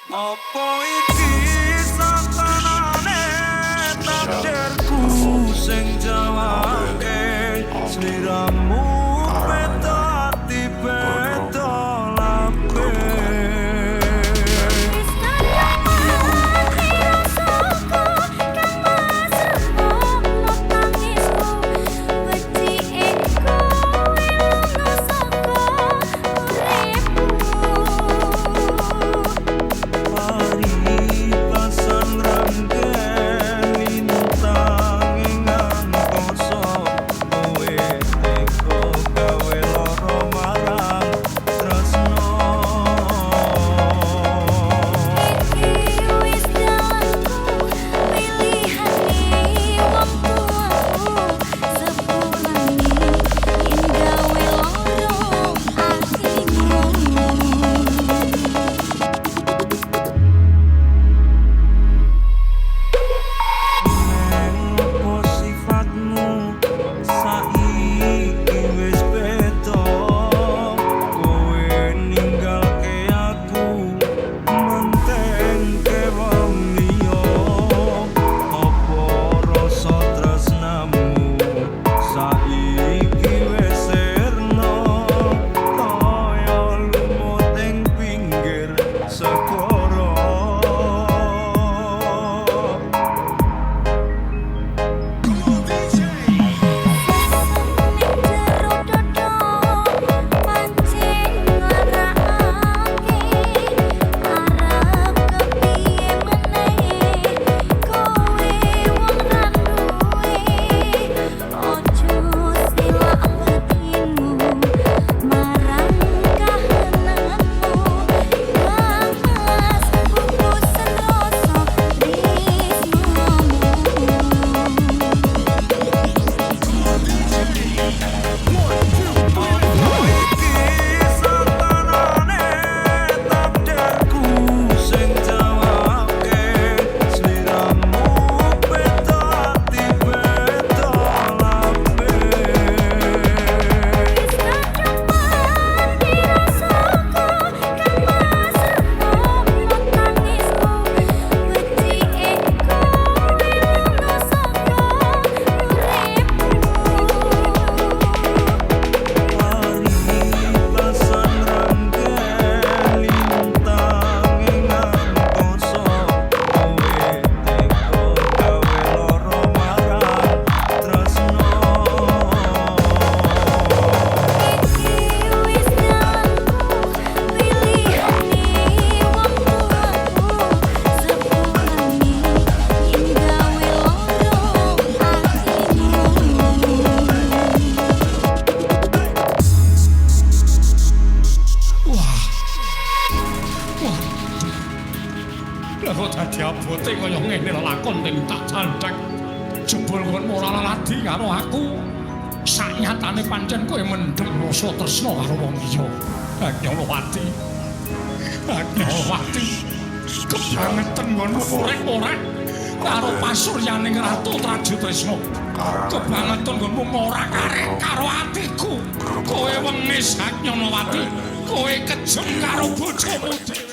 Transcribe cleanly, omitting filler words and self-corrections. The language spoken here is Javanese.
Apa iki satanane takdirku sing jawabke sliramu beda ati beda lape. Paribasan ranggen lintang ing angkasa, kowe tega gawe lara marang tresna. Neng opo sifatmu saiki wis beda, kowe ninggalke aku mentengke wong liya. Apa rasa tresnamu saiki wis sirna kaya lumut ing pinggir segara. Apa iki satanane takdirku sing jawabke sliramu beda ati beda lape. Paribasan ranggen lintang ing angkasa, kowe tega gawe lara marang tresna. Wah. Wah. Lah kok dadi abote kaya ngene lelakon ning tak candhak. Jebul kon ora laladi karo aku. Saknyatane pancen kowe mendhem rasa tresna karo wong liya. Agnyalawati. Agnyalawati. Kebangetan nggonmu korek-korek karo pasuryaning Ratu Trajutrisna. Kebangetan nggonmu morak-arik karo atiku. Kowe wengis, Agnyalawati. Kowe kejem karo bojomu dhewe.